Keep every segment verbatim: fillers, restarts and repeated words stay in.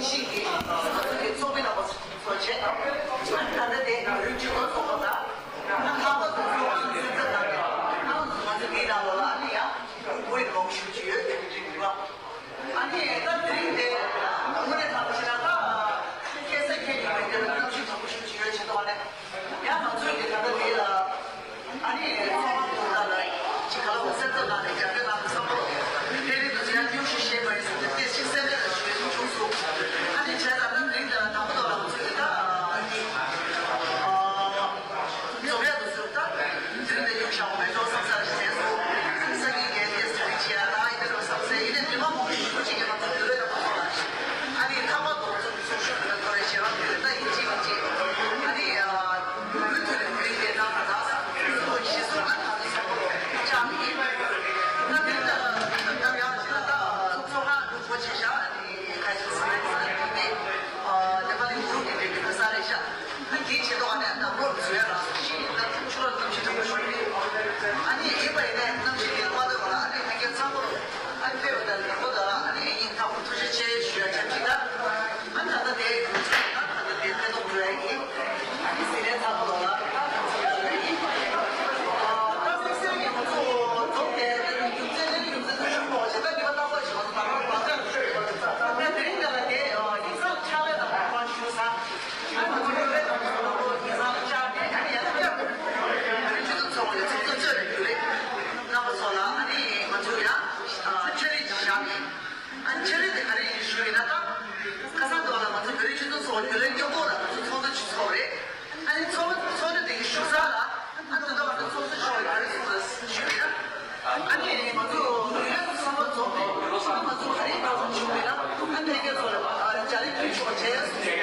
ཞིག་གིས་ང་ཚོ་གི་ཚོགས་མི་རྣམ་པ་ཚོ་བྱས། ད་ལྟ་དེ་ནང་ལུས་སྤྱི་ཚོགས་ཚོགས་པ་དང་། ལྷག་པར་དུ་ཚོགས་པ་སུན་ཙམ་དང་། ང་ཚོ་འདིའི་ནང་ལོགས་ལ་ཨ་ནི་ཡང་བོད་ཡིག་མང་པོ་ཞུ་གི་ཡོད་དེ་འདྲའི་རིགས་པ། ཨ་ནི་ད་དེ་རིང་དེ་དངོས་གནས་ཐག་ཆོད་ན་ད་ཁ་སང་ཁྱེད་ཀྱིས་ཡོད་དེ་ལ་གནམ་གཤིས་དྲང་པོ་ཞུ་གི་ཡོད་བྱེད་དོ་ཨ་ནི། ཡང་ང་ཚོས་ཀྱི་ད་ལྟ་དེ་ལ་ཨ་ནི་ཚོགས་ཁང་དུ་ད་ལ་ཅིག་ག་ལ་འོ་སེམས་ཚོར་ནང་ནས་རྒྱབ་སྐྱོར་གནང་བསམ་པོ་དེ་རིང་དུ་ཡང་སྙུང་གཞི་བཤད་པ་ཡིན་ཟེར་ཏེ་ཏེ་ཅིག་སེམས་ཁྲལ་ཞུ་ཡས་བྱུང་སོང་། ཨ་ནི་བྱས་ཙང་ད་དེ་རིང་ད་དང་པོ་ཐོག་ལ་ང་ཚོས་ཀྱི་ད་ཨ་ནི་ཨ། རྫོགས་ཡག་ཏུ་ཟེར་ད། དེ་རིང་ནས་ཡུག་བཞག་མེད་ཅོག་བསམ་སར་བྱས་སོང་། སང་ཉིན་རྒྱལ་སྤྱིའི་དེ་རིང་བྱས་ཡ་ད་ཡིན་ན་བསམ་སེ་ཡིན་ནས་མི་མང་མང་པོ་ཞིག་ཅིག་གིས་ང་ཚོ་འདི་ལོས་ད་མ་སོང་ལ། ཨ་ནི་ལྷག་པར་དུ་ང་ཚོ་ཚོགས་ཞུགས་ཀྱི་ཐོ་རེ་ཞེ་བ་དེ་ད་ཡིན་གཅིག་མིན་གཅིག་ཨ་ནི་མུ་མཐུད་ནས་དེ་རིང་དེ་ད་ང་ད་ས་ཚོགས་ཞེ་སོང་ང་ད་ཚོ་ཚོགས་པ་ཆགས་ཀྱི་ཡིན། ད་དེ་ད་ད་ཡག་ཅིག་ད་ཚོགས་ཁང་སྒོ་ཕྱེ་བཞག་ཨ་ནི་ཁ་ཤས་སི་ལེ་ས་དེ་དེ་ནེ་པ་ལི་གུ་རུབ་ཀྱི་དེ་གི་ས་རེད་ཤག་ཨ་དེའི་ཆེད་དུ་ཨ་ནི་ནང་ལོགས་བཟོ་ཡ་རང་སོ་ཞིག་ཡིན་ན་ཐུགས་ཆུ་ལ་གནམ་གཤིས་དྲང་པོ་ཞུ་གི་རེད། ཨ་ནི་ཡིན་པ་ཡིན་ནའི་གནམ་གཤིས་དེ་མ་འདོད་པ་ལ་ཨ་ནི་ང་རྒྱལ་ཚང་པོ་ཨ་ནི་ཕེབས་པ་དང་ལེགས་པོ་དང་ཨ་ནི་ཡིན་ཐང་པོ་ཐུགས་རྗེ་ཆེ་ཞུ་ཡ་ཆབས་ཅིག་ད་ཨ་ནི་ད་ལྟ་དེ་གི་ཚོད་ད་ད་ལྟ་དེ་ཕེབས་གཏོང་འགྲོ་ཡ་ཡིན། ཨ་ནི་ཟི་ལིང་ཚང་པོ་ལོ་ལ་ད་ཚོད་ཡ་ཡིན། ད་དམིགས་བསལ་གྱི་ང་ཚོ་རྫོང་དེ་རྒྱུ་མཚན་ལས་རྒྱུ་མཚན་ཐུགས་ཆུང་པོ་ཞེ་ད་ནི་མ་ཏག་པ་ཞིག་ང་ཚོ་ད་ད་ད་དེ་རིང་འདི་ལ་དེ་ཡིག་ཚང་ཕྱག་ལས་དང་པོ་ཞུ་ས། ཨ་ང་ཚོ་ཡོད་རེད་དང་པོ་ཡིག་ཚང་བཅར་ནས་ཨ་ནི་ཡར་བཅར་དགོས། ཨ་ནི་སྤྱི་ཚོགས་ཚོགས་པ་ལ་ཚོགས་གཙོ་གཙོས་རེད་རྒྱུ་རེད། རྣམ་པ་ཚོ་ལ་ཨ་ནི་ང་ཚོ་ཡང་ཕྱག་ལས་ཅིག་བཞག་ནས་ཨ་ནི་ཕྱག་ལས་དེ་ག་རེ་ཡིན་ཞུ་ཡིན་ན་ད་ཁ་སང་དུ་བ་ལ་ང་ཚོ་བོད་རིགས་སྤྱི་ཚོགས་ཚོགས་པ་རྒྱུན་ལས་སྐྱོ་པོ་ལ་ང་ཚོ་ཚོགས་འདུ་ཅིག་ཚོགས་རེད། ཨ་ནི་ཚོགས་ཚོགས་འདུ་དེ་གི་བཞུགས་ས་ལ་ཨ་ནི་དུ་བ་ལ་ཚོགས་གཙོ་མཆོག་གིས་ག་རེ་གསུངས་ཞུ་ཡིན་ན། ཨ་ནི་ང་ཚོ་ཡུལ་ལུང་གསུམ་པ་རྫོགས་ནས་ང་ཚོ་ག་རེ་ག་ཚོད་བྱུང་མེད་ན་ཨ་ནི་ཕལ་སྐད་ཚོ་ལ་ཨ་ལྗགས་ལན་ཕུལ་ཆོག་བྱས་སོང་།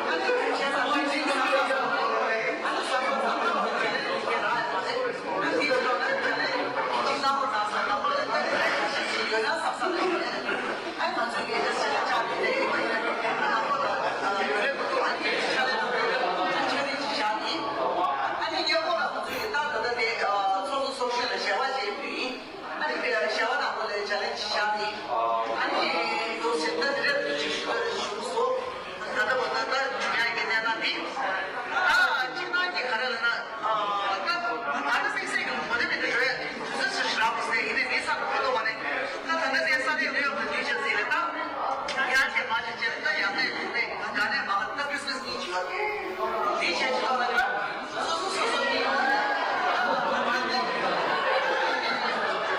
ཨ་ནི་ཕུལ་བྱས་ཙང་ཨ་ནི་ང་ཚོ་ཨ་ནི་བསམ་པ་ཙམ་ལ་ལྗགས་ལན་ཕུལ་གྱི་རག་ཡོད་མ་རེད། ཨ་ནི་འདི་ལ་ལྟོས་ན་ལྗགས་ལན་གཅིག་བསམ་པ་ཙམ་ཙམ་ལ་ལྟོས་ན་ལྗགས་ལན་ཞིག་ཞིག་ཡོད་ན་བསམ་བསམ་ལ་ཡོད་རེད། ཨ་ང་ཚོའི་གི་ཨེ་ཤ་ཡ་ཆ་དེ་ལས་ཡིན་པ་ཡིན་ན་ང་ཚོ་ལ་ཡུན་རིང་པོ་འདུག་ཨ་ནི་ཆ་ལས་ནང་དུ་ཆ་རེ་ཅིག་བཞག་ནི། ཨ་ནི་སྐྱབས་མགོན་ལགས་ང་ཚོའི་གི་ད་ད་ལྟ་དེ་ཚོགས་གཙོ་ཚོགས་གཞོན་ལ་ཞལ་བ་ཞིག་ཕུལ་ཡིན། ཨ་ནི་དེ་ཞལ་བ་ནང་ལོགས་ལ་ཆ་ལས་ཅིག་བཞག་ནི། ཨ་ནི་འདུག་ཟེར་ད་དེ་རེད་འདུག་ཅིག་ཞུ་ཞུ་སོང་། ད་ལྟ་བ་ད་ལྟ་འཇུག་ཡག་གི་གནས་སྟངས་འདི། ད་གཅིག་ནང་གི་ག་རེ་ལབ་ན། ད་ད་དམིགས་བསལ་གྱི་ལུང་པ་དེ་མི་འདྲ་བའི་དུས་ཚོད་ཚོད་ཞིག་རག་པ་ཟེར་ཡིན་ནའི་མི་ཚང་མ་མ་གཏོགས་པ་ནས་ད་ད་ལྟ་དེ་ས་གནས་ནིའུ་ཡོག་ཏུ་ཡོད་ཅེས་ཟེར་ནས་ད་ཡར་བྱས་མར་བྱས་བྱས་ད་ཡར་ནས་ལུང་ནས་དགའ་ནས་མ་ད་ཁྲིས་མས་གཉིས་བྱས་པ་དེ་བྱས་བྱས་ད་ད་སོ་སོ་སོ་སོ་གཉིས་ད་ད་ད་ད་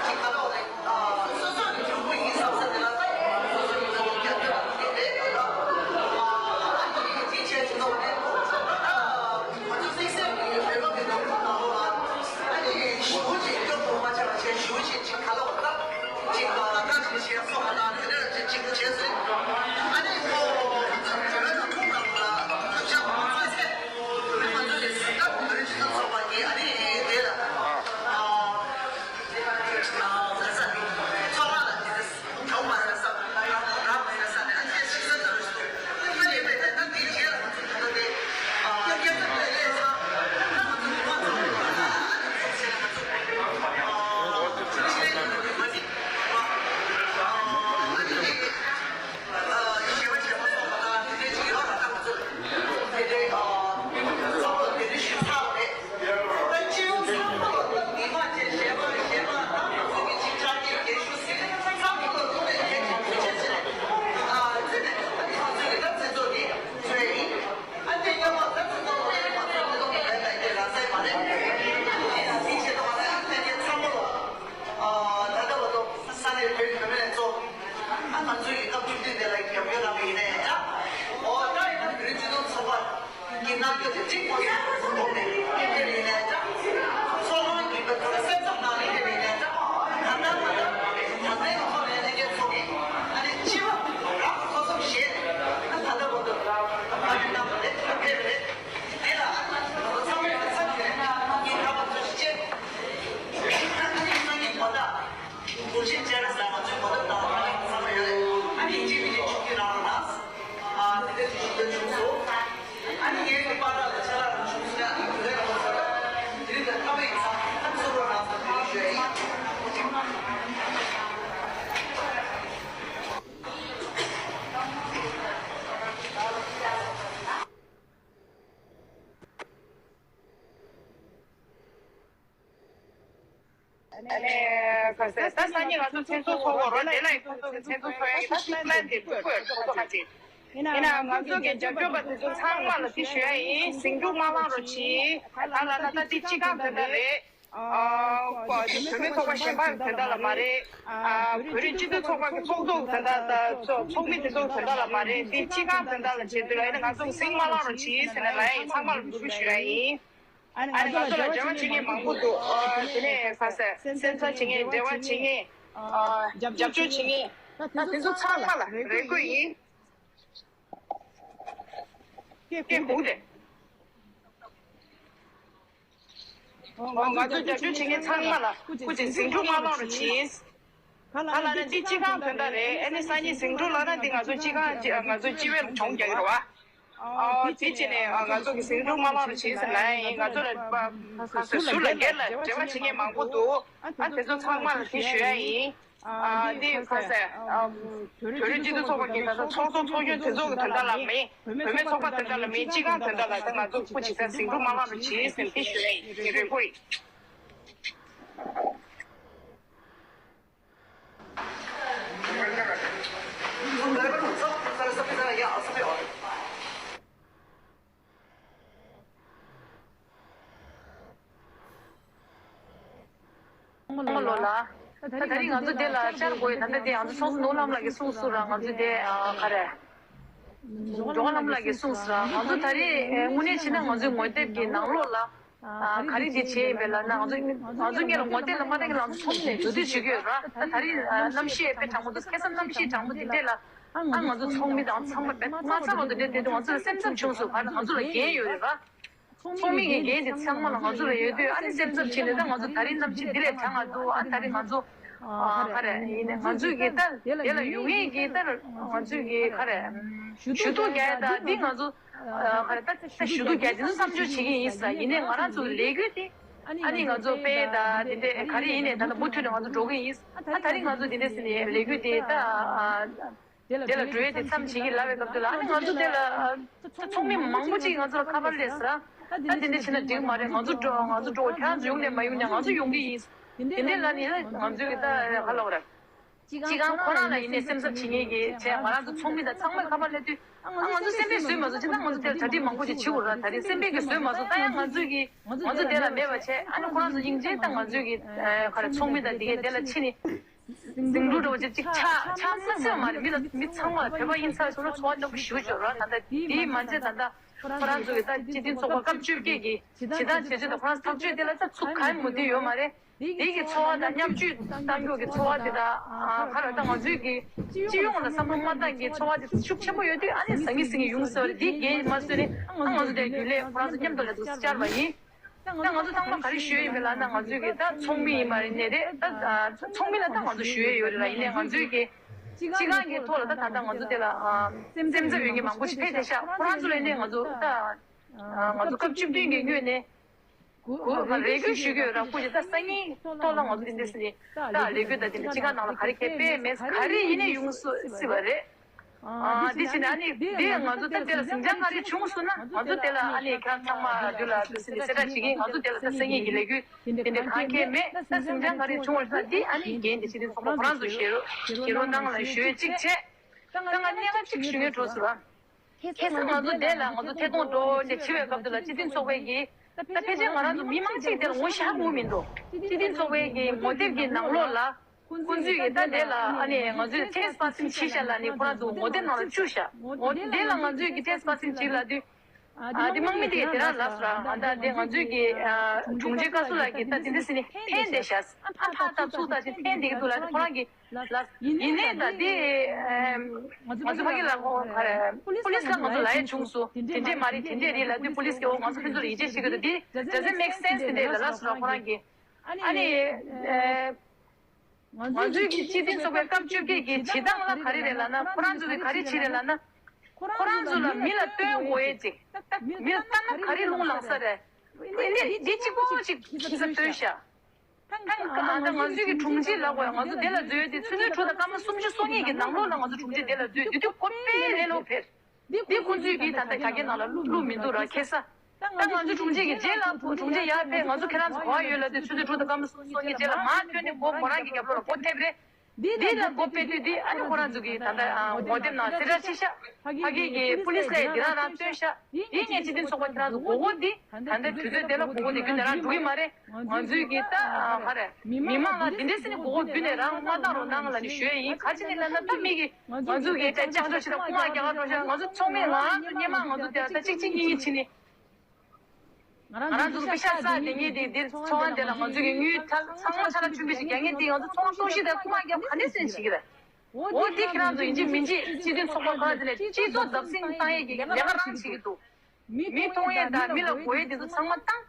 ཅིག་ག་ལ་བ་ལས། སོ་སོ་ནི་གྲུང་པོ་ཡིན་བསམ་ས་དེ་ལ་ད་སོ་སོ་ཡིན་ན་རྒྱབ་སྐྱོར་དེ་རེད་ད། ཨ་ནི་དེ་བྱས་ཚུལ་ནོར་རེད། ད་ ཨ་ནི་ག་ཟེར་ད་སང་ཉིན་ང་ཚོ་མཚན་ཚོགས་ཚོགས་དགོས་རེད། དེ་ལ་ཡི་ཁོང་ཚོ་གི་མཚན་ཚོགས་ཚོགས་ཡ་གི་ད་ཤུགས་ལན་དེ་འདུག་དགོས་ཁོང་ཚོ་ཁ་ཅིག་ཡིན་ནའང་ང་ཚོ་གི་རྒྱབ་སྐྱོར་པ་དེ་ཚོ་ཚང་མ་ལ་དེ་ཞུ་ཡ་ཡིན། ཟིང་འཁྲུག་མ་བསླངས་རོགས་གྱིས། ག་ལ་ན་ད་འདི་སྤྱི་ཁང་དོན་དག་རེད། ཨ་བོད་མི་ཚོགས་པ་གཞན་པ་དོན་དག་ལ་མ་རེད། ཨ་བོད་རིགས་སྤྱི་མཐུན་ཚོགས་པ་གི་ཚོགས་གཙོ་དོན་དག་དང་ཚོགས་ཚོགས་མི་དེ་ཚོ་དོན་དག་ལ་མ་རེད། འདི་སྤྱི་ཁང་དོན་དག་ལ་བྱེད་དུས་ལ་ཡིན་ན་ང་ཚོ་ཟིང་མ་བསླངས་རོགས་གྱིས་ཟེར་ནས་ལ་ཡིན་ཚང་མ་ལ་འབོད་སྐུལ་ཞུ་ཡ་ཡིན། ཨ་ནི་ང་ཚོ་ལ་འབྲེལ་བ་བྱེད་མཁན་མང་པོ་འདུག་ཨ་དེ་ནས་ག་ཟེར་སེམས་འཚབ་བྱེད་མཁན་འབྲེལ་བ་བྱེད་མཁན་ཨ་རྒྱབ་སྐྱོར་བྱེད་མཁན་ད་དེ་ཚོ་ཚང་མ་ལ་རེ་སྐུལ་ཡིན། སྐད་སྐུལ་དེ། ང་ཚོ་རྒྱབ་སྐྱོར་བྱེད་མཁན་ཚང་མ་ལ་སྐུ་མཁྱེན་ཟིང་འཁྲུག་མ་སློང་རོགས་གྱིས། ག་ལ་ན་འདི་སྤྱི་ཁང་དོན་དག་རེད། ཨ་ནི་སང་ཉིན་ཟིང་འཁྲུག་ལབ་ན་འདི་ང་ཚོ་སྤྱི་ཁང་ང་ཚོ་སྤྱི་བའི་གྲོང་རྒྱག་གི་རེད་བ། ཨོ་དེ་བྱས་ནས་ང་ཚོ་གི་ཟིང་འཁྲུག་མ་སློང་རོགས་བྱེད་ཟེར་ལབ་ཡ་ཡིན། ང་ཚོ་ལ་ཁ་ཟུར་ལ་སྒེར་ལ་འབྲེལ་བ་བྱེད་མཁན་མང་པོ་འདུག་ཨ་དེ་ཚོ་ཚང་མ་ལ་དེ་ཞུ་ཡ་ཡིན། ཨ་འདི་ཁ་ཟེར་བོད་རིགས་སྤྱི་མཐུན་ཚོགས་པ་གི་ད་ལྟ་ཚོགས་གཙོ་ཚོགས་གཞོན་དེ་ཚོ་གི་དོན་དག་ལ་མིན། བུད་མེད་ཚོགས་པ་དོན་དག་ལ་མིན། སྤྱི་ཁང་དོན་དག་ལ་ད་ང་ཚོ་སྐུ་མཁྱེན་ཟིང་འཁྲུག་མ་སློང་རོགས་བྱེད་ཟེར་དེ་ཞུ་ཡ་ཡིན། དེ་རེ་སྐུལ་ཡིན། ལོ་ལ། ད་ད་རིང་ང་ཚོ་དེ་ལ་བཅར་དགོས་ཡོད། ད་ལྟ་དེ་ང་ཚོ་ཚོགས་གཙོ་ནོར་ལམ་ལགས་ཀྱིས་གསུངས་སོང་ར། ང་ཚོ་དེ་ག་རེ། འགྲོ་ལམ་ལགས་ཀྱིས་གསུངས་སོང་ར། ང་ཚོ་ད་རེས་དངོས་གནས་བྱས་ན་ང་ཚོའི་ངོ་དེབ་ཀྱི་ནང་ལོགས་ལ་ག་རེ་དེ་བྱས་ཡིན་པས་ལབ་ན། ང་ཚོ་ང་ཚོ་སྔོན་ལ་ངོ་དེབ་ལ་མ་བལྟས་ཀྱི་ང་ཚོ་ཚོགས་ནས་འགྲོ་དུས་བྱེད་ཀྱི་ཡོད་ར། ད་ད་རེས་གནམ་གཤིས་དཔེ་གྲང་མོ་འདུག་ཁ་སང་གནམ་གཤིས་གྲང་མོ་དེ་འདྲས་ལ་ཨ་ང་ཚོ་ཚོགས་མི་དང་ཚང་མ་དཔེ་མ་ཚང་བ་དེ་འདྲས་དེ་དུས་ང་ཚོ་ལ་སེམས་འཚབ་བྱུང་སོང་། ག་རེ་ང་ཚོ་ལ་འགན་ཡོད་རེད་ར། ཚོགས་མི་གི་འགན་དེ་ཚང་མ་ལ་ང་ཚོ་ལ་ཡོད་དུས་ཨ་ནི་སེམས་འཚབ་བྱས་ནས་ད་ང་ཚོ་ད་རིང་གནམ་གཤིས་འདི་ལས་གྲང་ང་འདུག་ཨ་ད་རིང་ང་ཚོ་ཨ་ག་རེ་ཡིན་ནའི་ང་ཚོས་གི་ད་དེ་ལ་ཡོང་ངེས་ཀྱི་ད་ང་ཚོས་གི་ག་རེ་ཞུ་གཏུག་རྒྱག་ཡ་ད་འདི་ང་ཚོ་ཨ་ག་རེ་ད་ད་ཞུ་གཏུག་རྒྱག་འདི་ཚོ་བསམ་བརྗོད་བྱེད་ཀྱི་ཡིན་ས། ཡིན་ནའི་ང་རང་ཚོ་ལས་འགུལ་དེ་ཨ་ནི་ང་ཚོ་དཔེ་ད་དེ་འདྲ་ག་རེ་ཡིན་ནའི་ད་ད་མུ་མཐུད་ནས་ང་ཚོ་འགྲོ་གི་ཡིན། ཨ་ད་རིང་ང་ཚོ་དེ་འདྲ་ཟེར་ནས་ལས་འགུལ་དེ་ད་ཨ། དེ་ལ་འགྲོ་ཡས་དེ་མཚམས་བྱེད་ཀྱི་ལབ་པའི་སྐབས་དེ་ལ་ཨ་ནི་ང་ཚོ་དེ་ལ་ཚོགས་མི་མང་པོ་ཅིག་ང་ཚོ་ལ་ཁ་པར་སླེབས་ཟེར། ད་དེ་འདྲ་བྱས་ན་འགྲིག་མ་རེད། ང་ཚོ་འགྲོ་ང་ཚོ་འགྲོ་ཁྱེད་རང་ཚོ་ཡོང་ནས་མ་ཡོང་ནས་ང་ཚོ་ཡོང་གི་ཡིན། དེ་འདྲ་ལབ་ནས་ང་ཚོས་ད་ག་ལབ་ར། སྤྱི་ཁང་ཁོ་རང་ལ་ཡིན་ནས་སེམས་འཚབ་བྱེད་མཁན་གྱི་བྱས་ང་རང་ཚོ་ཚོགས་མི་དང་ཚང་མས་ཁ་པར་སླེབས་དུས་ཨ་ང་ཚོ་སེམས་པས་བཟོས་མ་བཟོ་ཅི་ད་ང་ཚོ་དེར་གྲ་སྒྲིག་མང་པོ་ཅིག་བྱེད་དགོས་ར། ད་རེས་སེམས་པས་ཀྱི་བཟོས་མ་བཟོ་ད་ཡང་ང་ཚོས་ཀྱི་ང་ཚོ་དེ་ལ་མེད་པ་བྱས། ཨ་ནི་ཁོ་རང་ཚོ་སྙིང་རྗེ་ད་ང་ཚོས་ཀྱི་ག་རེ་ཚོགས་མི་དང་དེ་གའི་དེ་ལ་ཕྱིན་ནས། ཟིང་འཁྲུག་འདྲ་བོ་ཅིག་ཅིག་ཆགས་ཆགས་མ་སྲིད་པ་མ་རེད། མི་ལ་མི་ཚང་མ་ལ་བོད་པ་ཡིན་ཚར་སོང་ན་འཚོ་བ་རྣམ་པ་ཞུ་ཆོག་ར། ད་ལྟ་དེའི་མ་ཚད་ད་ལྟ་ཁོ་རང་ཚོ་གི་ད་སྤྱི་མཐུན་ཚོགས་པ་སྐབས་བཅོ་བརྒྱད་ཀྱི་བྱེད་སྟངས་བྱེད་སྤྱོད་དང་ཁོ་རང་ཐག་གཅོད་དེ་ལ་ད་ཚུགས་ག་ཡང་མུ་མཐུད་ཡོད་མ་རེད། དེའི་གི་འཚོ་བ་དང་མཉམ་སྤྱོད་གཏང་རྒྱུ་གི་འཚོ་བ་དེ་དག་ཁ་ལ་ད་ང་ཚོའི་གི་སྤྱི་ཡོངས་ལ་བསམ་བློ་མ་བཏང་གི་འཚོ་བ་དེ་ཤུགས་ཆེན་པོ་ཡོད་དུས་ཨ་ནི་ཟང་ངེ་ཟིང་ངེ་ཡོང་ཟེར་བ་རེད། དེའི་འགན་མ་བཟོས་ནས་ཨ་ང་ཚོ་དེ་རྒྱུན་ལས་ཁོ་རང་ཚོ་མཉམ་དུ་ལས་འགུལ་བཅར་བ་ཡིན། ད་ང་ཚོ་ཚང་མ་ག་རེ་ཞུ་ཡས་ཡིན་པས་ལབ་ན། ང་ཚོའི་གི་ད་ཚོགས་མི་ཡིན་པ་ཡིན་ནའི་རེད། ད་ཚོགས་མི་ལ་ད་ང་ཚོ་ཞུ་ཡས་ཡོད་རེད་ལ། ཡིན་ནའི་ང་ཚོའི་གི་སྤྱི་ཁང་གི་ཐོག་ལ་ད་ད་ལྟ་ང་ཚོ་དེ་ལ་སེམས་འཚབ་ཡོད་མཁན་མང་པོ་ཞིག་ཕེབས་བསྡད་ཤག་ཁོ་རང་ཚོ་ལ་ཡིན་ནའི་ང་ཚོ་ད་ང་ཚོ་སྐབས་བཅུ་བདུན་གི་སྔོན་ནས་གུ་རེ་སྐུལ་ཞུ་གི་ཡོད་ར། སྐུ་མཁྱེན་ད་སང་ཉིན་ཐོག་ལ་ང་ཚོ་དེ་འདྲ་ཟེར་ནས་ད་ལས་འགུལ་ད་དེ་འདྲ་སྤྱི་ཁང་ནང་ལ་ག་རེ་གལ་སྤེལ་མེད་ག་རེ་ཡིན་ནའི་ཡོང་སྲིད་པ་རེད། ཨ་འདི་བྱས་ནས་ཨ་ནི་འདི་ང་ཚོ་ད་དེ་ལ་ཟིང་ཆ་ག་རེ་བྱུང་སོང་ན་ང་ཚོ་དེ་ལ་ཨ་ནི་ཁྱེད་རང་ཚང་མ་འདི་ལ་འདི་ཟེར་ནས་གསལ་བསྒྲགས་བྱེད་ཀྱི། ང་ཚོ་དེ་ལ་ད་སང་ཉིན་གྱི་ལས་འགུལ་དེ་འདྲ་གང་གལ་མེད། ད་ཟིང་ཆ་ག་རེ་བྱུང་བ་ད་འདི་ཨ་ནི་འགན་དེ་སྤྱི་མཐུན་ཚོགས་པ་ཁོ་རང་ཚོ་བཞེས་རོགས་བཞེས་རོགས་གནང་ལ་ཞུ་ཡས་གཅིག་བྱས། ད་ང་གནད་འགག་གཅིག་ཞུ་ཡས་འགྲོ་ཟེར་བ། ཁ་སང་ང་ཚོ་དེ་ལ་ང་ཚོ་ཐད་གཏོང་འགྲོ་ནས་འཆི་བའི་སྐབས་དེ་ལ་སྤྱི་མཐུན་ཚོགས་པའི་གི་ད་ཕལ་ཆེར་ང་རང་ཚོ་མི་མང་གཅིག་དེ་ལ་ངོ་ཤེས་ཧ་གོ་མི་འདུག་སྤྱི་མཐུན་ཚོགས་པའི་གི་ངོ་དེབ་ཀྱི་ནང་ལོགས་ལ་ཁོང་ཚོས་གི་ད་དེ་ལ་ཨ་ནི་ང་ཚོས་ཊེསི་པར་སན་བྱས་ཤག་ལབ་ནས་ཁོ་རང་ཚོ་ངོ་དེབ་ནང་ལ་བཅུག་ཤག་ངོ་དེ་ལ་ང་ཚོས་གི་ཊེསི་པར་སན་བྱས་ལབ་དུས་ཨ་དེ་དམག་མི་དེ་གི་དེ་རང་ལབ་སོང་ར། ད་དེ་ང་ཚོས་གི་དྲུང་ཆེ་བཀའ་ཟུར་ལགས་ཀྱིས་ད་དེ་འདྲ་ཟེར་ནས་འཐེན་བསྡད་ཤག་ཨ་ཕར་ལྟ་ཚུར་ལྟ་ཅིག་འཐེན་བསྡད་ཀྱི་འདུག་ལབ་ནས་ཁོ་རང་གི་ལགས། ཡིན་ནའི་ད་འདི་ང་ཚོ་ཕ་གི་ལ་ཁོ་ག་རེ་པུ་ལིས་ལ་ང་ཚོ་ལབ་ཡས་བྱུང་སོང་། དེ་འདྲས་མ་རེད་དེ་འདྲས་རེད་ལབ་དུས་པུ་ལིས་ཀྱིས་འོ་ང་ཚོ་ཁྱོད་ཚོ་ལ་ཡིད་ཆེས་བྱེད་ཀྱི་འདུག་འདི་doesn't make sense དེ་འདྲས་ལབ་ལབ་སོང་ར་ཁོ་རང་གིས། ཨ་ནི་ང་ཚོའི་གི་སྤྱི་མཐུན་ཚོགས་པའི་སྐབས་བཅོ་བརྒྱད་ཀྱི་བྱེད་སྟངས་ལ་ག་རེ་རེད་ལབ་ན། ཁོ་རང་ཚོ་གི་ག་རེ་བྱེད་རེད་ལབ་ན། ཁོ་རང་ཚོ་ལ་མི་ལ་སྟོན་དགོས་ཡས་ཅིག་མི་ལ་ལྟ་ན་ག་རེ་རླུང་ལངས་ས་རེད། འདི་འདི་གཅིག་པོ་ཅིག་ཁྱེད་ཚོ་སྟོན་ཤག་ད་ང་ཚོའི་གི་དྲུང་ཆེ་ལབ་དགོས་ཡ། ང་ཚོ་དེ་ལ་འཛུལ་ཡོད་དེ་ཆུ་ཚོད་དྲུག་དང་སྐར་མ་སུམ་ཅུ་སོ་གཉིས་ཀྱི་ནང་ལོགས་ལ་ང་ཚོ་དྲུང་ཆེ་དེ་ལ་འཛུལ་ཡོད་དེ་དུས་ཁོ་དཔེ་ལས་སླ་པོ་ཕེར། འདི་ཁོ་ཚོའི་གི་ད་ལྟ་རྒྱ་སྐད་ནང་ལ་བླུག་བླུག་མི་འདུག་ར་ཁ་སང་། ད་ང་ཚོ་དྲུང་ཆེ་གི་རྗེས་ལ་དྲུང་ཆེ་ཡར་ཕེབས། ང་ཚོ་ཁྱེད་རང་ཚོ་ག་པར་ཡོད་ལབ་དུས་ཆུ་ཚོད་དྲུག་དང་སྐར་མ་གསུམ་སོང་གི་རྗེས་ལ་མར་ཐོན་ནས་སྒོ་མོ་རང་གི་རྒྱབ་ལོགས་ལ་སྒོ་ཕྱེ་བ་རེད། འདི་ལ་སྒོ་ཕྱེ་དུས་འདི་ཨ་ནི་ཁོ་རང་ཚོ་གིས་ད་ལྟ་ངོ་དེབ་ནང་གསལ་བསྒྲགས་བྱས་ཤག་ཕ་གི་གི་པུ་ལིས་ལ་འདི་རང་རང་བཏོན་ཤག་འདི་ངས་སྤྱི་མཐུན་ཚོགས་པ་ཁྱེད་རང་ཚོ་མགོ་སྐོར་འདི་ད་ལྟ་དུས་ཚོད་དེ་ལ་མགོ་སྐོར་འདི་རྒྱུན་ནས་རང་འགྲོ་གི་མ་རེད། ང་ཚོའི་གི་ད་ག་རེ་མི་མང་ལ་འདི་འདྲའི་སེ་ནི་མགོ་སྐོར་རྒྱུན་ནས་རང་མ་བཏང་རོགས་གནང་ལབ་ནས་ཞུ་ཡ་ཡིན། ག་ཅི་ནས་ལབ་ན་ད་མི་གི་ང་ཚོའི་གི་ད་ལྕགས་འཇོག་བྱེད་ད་རྐུ་མ་རྒྱག་ག་འགྲོ་ཤག་ང་ཚོ་ཚོགས་མི་ང་རང་ཚོ་སྔོན་མ་ང་ཚོ་དེ་ད་གཅིག་གཅིག་གཉིས་གཉིས་བྱེད་ནི། ང་རང་ཚོ་པེ་ཤག་བསགས་དེ་ངས་དེ་འདིར་ཚོང་ཁང་དེ་ལ་ང་ཚོ་གི་དངུལ་ཚང་མ་ཆ་ལ་ཆུན་པོ་ཞིག་རྒྱག་མཁན་དེ་ང་ཚོ་ཚོང་ཁང་གཏོར་བཤིག་དང་རྐུ་མ་རྒྱབ་ག་ནས་སེམས་ཤིག་རེད། འོ་དེ་ཁྱེད་རང་ཚོ་ཡིན་གཅིག་མིན་གཅིག་སྤྱི་མཐུན་ཚོགས་པ་ཁག་དེ་ནས་སྤྱི་ཚོགས་བརྡབ་གསིག་བཏང་ཡས་ཀྱི་ལས་ཀ་རང་བྱེད་ཀྱི་འདུག་མི་མཐོང་ཡས་དང་མི་ལ་གོ་ཡས་དེ་ཚོ་ཚང་མ་བཏང་།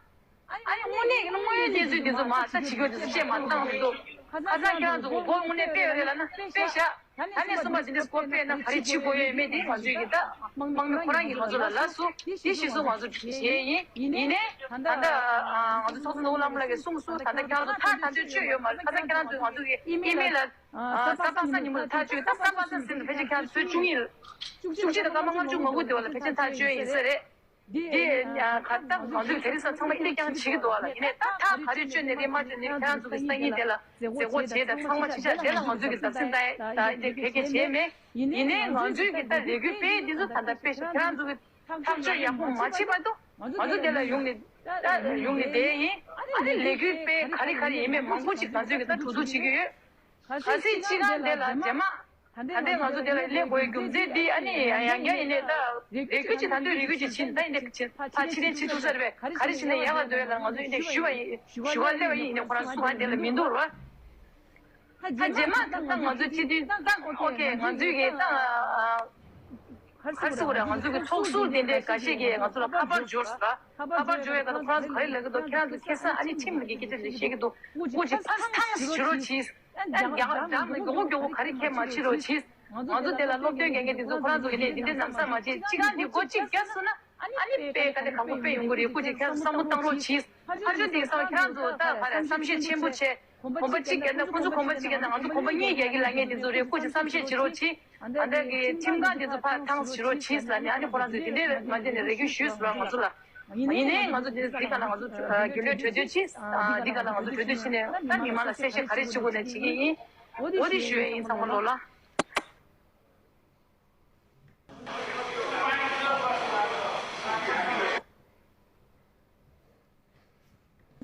ཨ་ནི་དངོས་གནས་ཀྱི་དངོས་ཡོད་གནས་ཚུལ་དེ་ཚོ་མ་ལྟ་བྱེད་དགོས་དེ་ཚོ་བཤད་མ་བཏང་འདུག་ཁ་སང་ཁྱེད་རང་ཚོ་གོ་སྐོར་དངོས་གནས་སྤེལ་ཡོད་རེད་ལབ་ན་སྤེལ་བཞག་ད་ནས་གསུམ་པ་དེ་འདྲ་སྐོར་སྤེལ་ན་ག་རེ་བྱེད་དགོས་ཡོད་མེད་དེ་ང་ཚོས་ཀྱི་ད་དམག་མི་ཁོ་རང་གིས་ང་ཚོ་ལ་ལབ་སོང་། དེ་གཞི་བཟུང་ང་ཚོ་བྱེད་ཡིན། ཡིན་ནའི་ད་ལྟ་ང་ཚོ་ཚོགས་གཙོ་ནོར་བུ་ལྷ་མོ་ལགས་ཀྱིས་གསུངས་སོང་། ད་ལྟ་ཁྱེད་རང་ཚོ་ཐག་ད་ཆོད་ཆོད་ཡོད་མ་རེད། ད་ལྟ་ཁྱེད་རང་ཚོས་ང་ཚོ་གི་ཨི་མེལ་ལ་གཟའ་པ་སངས་ཉིན་མོ་ལ་ཐག་ཆོད། ད་གཟའ་པ་སངས་ཟིན་ནས་ཕལ་ཆེར་ཁྱེད་རང་ཚོ་ཚོད་བཅུ་གཉིས་བཅུ་གཅིག་དང་སྐར་མ་ལྔ་བཅུ་ང་དགུ་དེ་བ་ལ་ཕལ་ཆེར་ཐག་ཆོད་ཡིན་ས་རེད། འདི་ཁ་ད་ང་ཚོས་དེ་རིང་སང་ཚང་མ་ཨི་ལེ་རྐྱང་བྱེད་ཀྱི་འདུག་བ་ལ། ཡིན་ནའི་ད་ཐག་ག་རེ་ཆོད་ནས་རེད་མ་ཆོད་ནས་ཁྱེད་རང་ཚོ་གི་སང་ཉིན་དེ་ལ་མཛད་སྒོ་བྱས་དང་ཚང་མ་ཆ་ཆ་དེ་ལ་ང་ཚོས་ཀྱི་བརྡབ་གསིག་བཏང་ཡ་ད་འདི་བེད་སྐྱེལ་བྱས་མེད། ཡིན་ནའི་ང་ཚོས་ཀྱི་ད་ལས་འགུལ་སྤེལ་འདི་ཚོ་ད་ལྟ་སྤེལ་ཤག་ཁྱེད་རང་ཚོ་གི་ཐག་གཅོད་ཡག་པོ་མ་བྱས་བར་དུ་ང་ཚོ་དེ་ལ་ཡོང་ནས་ད་ཡོང་ནས་བསྡད་ཡིན། ཨ་ནི་ལས་འགུལ་སྤེལ་ག་རེ་ག་རེ་ཡིན་མེད་མང་པོ་ཅིག་ང་ཚོས་ཀྱི་ད་གྲོས་བསྡུར་བྱེད་ཀྱི་ཡོད། གལ་སྲིད་སྤྱི་ཁང་དེ་ལ་རྗེས་མ་ད་ལྟའི་ང་ཚོ་དེ་ལ་སླེབས་དགོས་རྒྱུ་མཚན་འདི་ཨ་ནི་ཡང་བསྐྱར་ཡིན་ནའི་ད་རེ་སྐུལ་ཅིག་ད་དུང་རེ་སྐུལ་ཅིག་བྱིན་ད་ཡིན་ནའི་ཕྱིར་ཕར་ཕྱིར་འཐེན་བྱེད་ཐུབ་ས་རེད་པས། ག་རེ་བྱས་ནས་ཡག་ག་འདོད་ཡ་ལ་ང་ཚོ་ཡིན་ནའི་ཞུ་བ་ཡིན། ཞུ་བ་སླེབས་པ་ཡིན། ཡིན་ནའི་ཁོ་རང་སུ་གང་དེ་ལ་མི་འདུག་ར། ད་རྗེས་མ་ད་ང་ཚོ་སྤྱི་མཐུན་ད་ཨོ་ཁེ་ང་ཚོས་གི་ད་ག་རེ་ཟེར་དགོས་རེད། ང་ཚོ་གི་ཚོགས་ཟུར་དེ་འདྲའི་འགའ་ཤས་ཀྱིས་ང་ཚོ་ལ་ཁ་པར་འབྱོར་སོང་ར། ཁ་པར་འབྱོར་བའི་སྐབས་ལ་ཁོ་རང་ཚོ་ག་རེ་ལབ་ཀྱི་འདུག་ཁྱེད་རང་ཚོ་ཁ་སང་ཨ་ནི་ཁྲིམས་ལ་གི་སྐད་ཆ་དེ་བཤད་ཀྱི་འདུག་སྐུ་མཁྱེན་ཕར་ཐང་ཞུ་རོགས་གྱིས། ཨ་ནི་རྒྱང་རྒྱང་ལ་མགྱོགས་པོ་མགྱོགས་པོ་ག་རེ་ཁྱེད་མ་བྱེད་རོགས་གྱིས། ང་ཚོ་དེ་ལ་སློབ་སྟོན་མཁན་དེ་ཚོ་ཁོ་རང་ཚོ་གི་ནས་དེ་འདྲའི་ལམ་སང་མ་བྱེད། སྤྱི་ཁང་འདི་སྒོ་གཅིག་བརྒྱབ་སོང་ན་ཨ་ནི་དཔེ་དཀའ་ལས་ཁག་པོ་དཔེ་ཡོང་གི་རེད། སྐུ་མཁྱེན་ཁྱེད་རང་ཚོ་བསམ་བློ་བཏང་རོགས་གྱིས། ཕར་ཕྱོགས་དེང་སང་ཁྱེད་རང་ཚོ་ད་ག་རེ་བསམ་ཤེས་ཆེན་པོ་བྱས། གོམ་པ་གཅིག་བརྒྱབ་ན་ཁོང་ཚོ་གོམ་པ་གཅིག་བརྒྱབ་ན་ང་ཚོ་གོམ་པ་གཉིས་རྒྱག་གི་ལབ་མཁན་དེ་ཚོ་རེད། སྐུ་མཁྱེན་བསམ་ཤེས་བྱེད་རོགས་གྱིས། ཨ་ད་གི་ཁྲིམས་ཁང་དེ་ཚོ་ཕར་ཐང་བྱེད་རོགས་གྱིས་ལབ་ནས་ཨ་ནི་ཁོ་རང་ཚོས་དེ་འདྲའི་མ་བྱས་ནས་རེ་སྐུལ་ཞུས་སོང་ར་ང་ཚོ་ལ། ཡིན་ནའི་ང་ཚོ་འདི་འདི་ག་ལ་ང་ཚོ་རྒྱུན་ལས་གྲོས་བསྡུར་གྱིས། འདི་ག་ལ་ང་ཚོ་གྲོས་བསྡུར་བྱས་ནས་ད་མི་མང་ལ་གསལ་བཤད་ག་རེ་བྱེད་དགོས་ན་བྱེད་ཀྱི་ཡིན། འོ་དེ་ཞུ་ཡ་ཡིན། ཚང་མ་ལོ་ལ།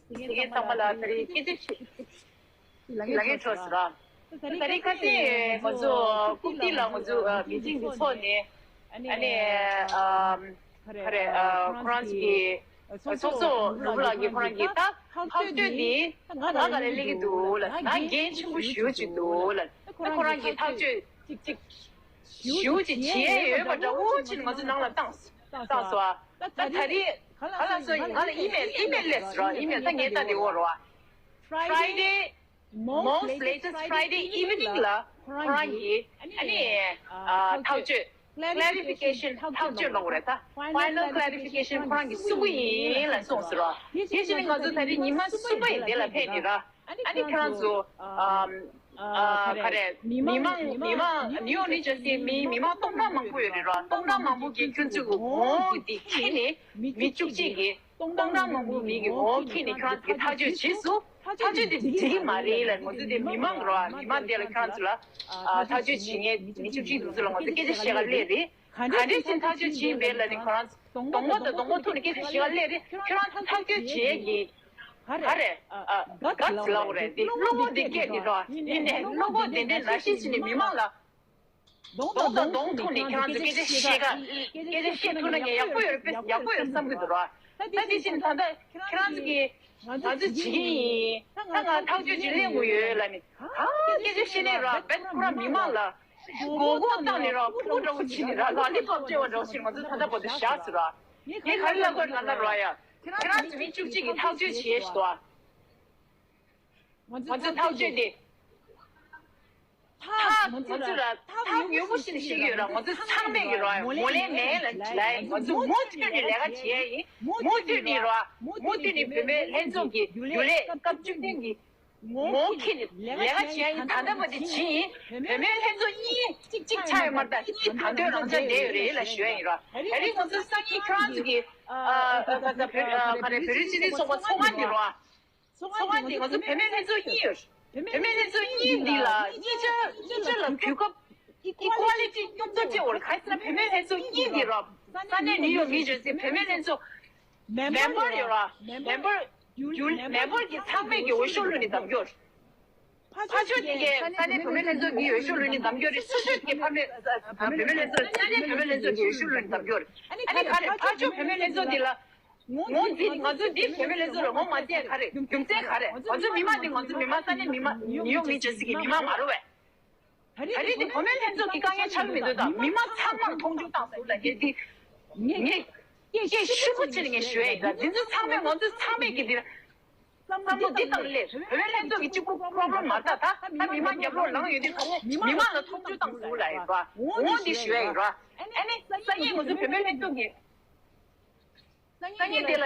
དེ་གའི་ཚང་མ་ལ་ད་རེས་སྐད་ཆ་བཤད་ལ་ངས་འཕྲོ་ཟེར་ར། ད་རེས་ཁ་སང་ང་ཚོ་ཀུག་ཏི་ལ་ང་ཚོ་མི་ཏིང་འདི་ཚོགས་ནས་ཨ་ནི་ག་རེ་ཁོ་རང་ཚོ་གི་ཚོགས་གཙོ་ནོར་བུ་ལགས་ཀྱིས་ཁོ་རང་གི་ད་ཐག་གཅོད་འདི་ང་ག་ལ་སླེབས་ཀྱི་འདུག་ལ་ང་འགན་ཆེན་པོ་ཞེ་པོ་ཅིག་འདུག་ལ་ད་ཁོ་རང་གི་ཐག་གཅོད་ཅིག་ཅིག་ཞུ་ཅིག་བྱེད་ཡས་ཡོད་པ་འདྲ་བོ་ཅིག་ང་ཚོ་ནང་ལ་བཏང་བཏང་སོང་། ད་ད་རེས་ག་ལ་སོང་ང་ལ་ཨི་མེལ་ཨི་མེལ་སླེབས་སོང་ར། ཨི་མེལ་ད་ངས་ལྟ་དེ་འོ་ར་བ། Friday, most latest Friday evening ལ་ཁོ་རང་གིས་ཨ་ནི་ཐག་གཅོད་clarification ཐག་གཅོད་ལོག་རེད། ད་final clarification ཁོ་རང་གིས་གསུང་གི་ཡིན་ལ་གསུངས་སོང་ར། དེ་བཞིན་ང་ཚོ་ད་རེས་ཉི་མ་གསུམ་པ་ཡི་དེ་ལ་ཕེབས་ནི་ར། ཨ་ནི་ཁྱེད་རང་ཚོ་ཨ་ཨ་ག་རེ་མི་མང་མི་མང་ནིའུ་ནིའུ་ཇར་སིའི་མི་མི་མང་སྟོང་ཕྲག་མང་པོ་ཡོད་རེད་ར། སྟོང་ཕྲག་མང་པོ་གིས་ཁྱོད་ཚོའི་ངོ་དེ་ཁྱེར་ནས་མི་བཅུ་གཅིག་གིས་སྟོང་ཕྲག་མང་པོ་མི་གི་ངོ་ཁྱེར་ནས་ཁྱོད་རང་ཚོ་གི་ཐག་གཅོད་བྱས་སོང་། ཐག་གཅོད་དེ་འགྲིག་གི་མ་རེད་ལ་ང་ཚོ་དེ་མི་མང་ར་མི་མང་དེ་ལ་ཁྱོད་རང་ཚོ་ལ་ཨ་ཐག་གཅོད་བྱེད་མཁན་མི་བཅུ་གཅིག་དེ་ཚོ་ལ་ང་ཚོ་སྐད་ཆ་བཤད་ག་སླེབས་རེད། ག་འདྲས་ཅིག་ཐག་གཅོད་བྱེད་པའི་ལ་ནི་ཁོ་རང་གདོང་པ་དང་གདོང་པ་ཐུག་ནས་སྐད་ཆ་བཤད་ག་སླེབས་རེད། ཁྱོད་རང་ཚོ་ཐག་གཅོད་བྱེད་ཀྱི་ག་རེ་ག་ཚི་ལ་འོ་རེད། དེ་བློ་ཁོག་དེ་སྐད་དེ་ར་ཡིན་ནས་བློ་ཁོག་དེ་འདྲས་ནང་བཞིན་བྱས་ནས་མི་མང་ལ་གདོང་དང་གདོང་ཐུག་ནས་ཁྱོད་རང་ཚོ་སྐད་ཆ་བཤད་ག་སྐད་ཆ་བཤད་ཐུབ་ན་ངས་ཡག་པོ་ཡོད་རེད་པས། ཡག་པོ་ཡོད་བསམ་གྱི་འདུག་ར། ད་དེ་བཞིན་ད་ལྟ་ཁྱོད་རང་ཚོ་གིས་ང་ཚོ་བྱེད་ཀྱི་ཡིན། ད་ང་ཐག་གཅོད་ཅིག་ལེན་དགོས་ཡོད་ལབ་ནས་ད་སྐད་ཆ་བཤད་ནས་ར་བེད་ཁོ་རང་མི་མང་ལ་མགོ་སྐོར་བཏང་ནས་ར་ཕྲུ་གུ་འདྲ་བོ་བྱས་ནས་ར་ལ་ལི་པོབ་སྤྲད་པ་འདྲ་བོ་ཞིག་ང་ཚོ་ད་ལྟ་བར་དུ་བཞག་ཟེར་ར། ངས་ག་རེ་ལབ་དགོས་ལབ་ན་ར་ཡ། ཁྱེད་རང་ཚོ་མི་བཅུ་གཅིག་གིས་ཐག་གཅོད་བྱས་ཤག་ང་ཚོ་ཐག་གཅོད་དེ། ཐག་ང་ཚོ་ལ་ཐག་ཉེ་པོ་ཞིག་ནས་ཤེས་ཀྱི་ཡོད་ར། ང་ཚོ་ཚང་མས་ཀྱི་ར་ངོས་ལེན་མེད་ལ་ལ་ང་ཚོ་མུ་མཐུད་ནས་ལས་ཀ་བྱེད་ཡ་ཡིན། མུ་མཐུད་ནས་ར་མུ་མཐུད་ནས་བུད་མེད་ལྷན་ཚོགས་ཀྱི་རྒྱུན་ལས་སྐབས་བཅུ་བདུན་གྱི་ ངོ་ཁྱེར་ནས་ལས་ཀ་བྱེད་ཡ་ཡིན། ད་ལྟ་བར་དུ་བྱེད་ཡིན། བུད་མེད་ལྷན་ཚོགས་གཉིས་གཅིག་གཅིག་ཆགས་ཡོད་མ་རེད། ད་གཉིས་ད་དུང་རང་འཇགས་བསྡད་ཡོད་རེད་ལབ་ཞུ་ཡ་ཡིན་ར། ད་རེས་ང་ཚོ་སང་ཉིན་ཁྱེད་རང་ཚོ་གི་ཨ་ཨ་ཨ་ཨ་བོད་ཨ་ག་རེ་བོད་རིགས་སྤྱི་མཐུན་ཚོགས་པ་ཚོགས་ཁང་འདི་ར། ཚོགས་ཁང་འདི་ང་ཚོ་བུད་མེད་ལྷན་ཚོགས་གཉིས་ཡོད། བུད་མེད་ལྷན་ཚོགས་གཉིས་འདི་ལ་གཉིས་ཆ་གཉིས་ཆ་ལ་གོ་སྐབས་ཨི་ཀུ་ལི་ཊི་མཉམ་དུ་སྤྲད་འོར་ག་ཟེར་ན། བུད་མེད་ལྷན་ཚོགས་གཉིས་འདི་ར་ས་གནས་ནིའུ་ཡོག་ནིའུ་ཇར་སི་བུད་མེད་ལྷན་ཚོགས་མེམ་བར་ཡོད་ར། མེམ་བར་ཡུལ་མེམ་བར་གྱི་ཚང་མས་ཀྱི་འོས་ཤོག་བླུགས་ནས་བདམས་རྒྱུ་རེད། ཕར་ཕར་ཕྱོགས་དེ་གའི་ས་གནས་བུད་མེད་ལྷན་ཚོགས་ཀྱི་འོས་ཤོག་བླུགས་ནས་བདམས་རྒྱུ་རེད། ཚུར་ཕྱོགས་དེ་གའི་ཕ་མེས་ཨ་བུད་མེད་ལྷན་ཚོགས་ས་གནས་བུད་མེད་ལྷན་ཚོགས་ཀྱི་འོས་ཤོག་བླུགས་ནས་བདམས་རྒྱུ་རེད། ཨ་ནི་ག་རེ་ཕར་ཕྱོགས་བུད་མེད་ལྷན་ཚོགས་འདི་ལ་ངོ་འཛིན་ང་ཚོ་འདི་བུད་མེད་ལྷན་ཚོགས་ལ་ངོ་མ་འཛིན་ག་རེ་རྒྱུ་མཚན་ག་རེ། ང་ཚོ་མི་མང་འདི་ང་ཚོ་མི་མང་ས་གནས་མི་མང་ནིའུ་ཡོག་ནིའུ་ཇར་སི་གི་མི་མང་མ་རེད་པས། ད་རེས་འདི་བུད་མེད་ལྷན་ཚོགས་ཀྱི་དཀའ་ངལ་ཆགས་ཀྱི་མི་འདུག་ད་མི་མང་ཚང་མར་མཐོང་ཆུང་བཏང་ཟེར་ལ་ངས་འདི་ངས་སྐད་ཤུགས་ཆེ་ནས་ངས་ཞུ་ཡ་ཡིན། ད་འདི་ཚོ་ཚང་མས་ང་ཚོ་ཚང་མས་ཀྱི་འདི་བསམ་བློ་འདི་བཏང་སླེབས། བོད་པའི་ལྷན་ཚོགས་ཀྱི་གཅིག་པུ་པོ་རོ་བྷི་རམ་མ་རེད། ད་ད་མི་མང་རྒྱབ་ལོགས་ལངས་ཡོད་དུས་ཚང་མ་མི་མང་ལ་མཐོང་ཆུང་བཏང་ཟེར་ལ་ཡིན་པ། འོ་འདི་ཞུ་ཡ་ཡིན་ར། ཨ་ནི་སང་ཉིན་ང་ཚོ་བོད་པའི་ལྷན་ཚོགས་ཀྱི་སང་ཉིན་དེ་ལ།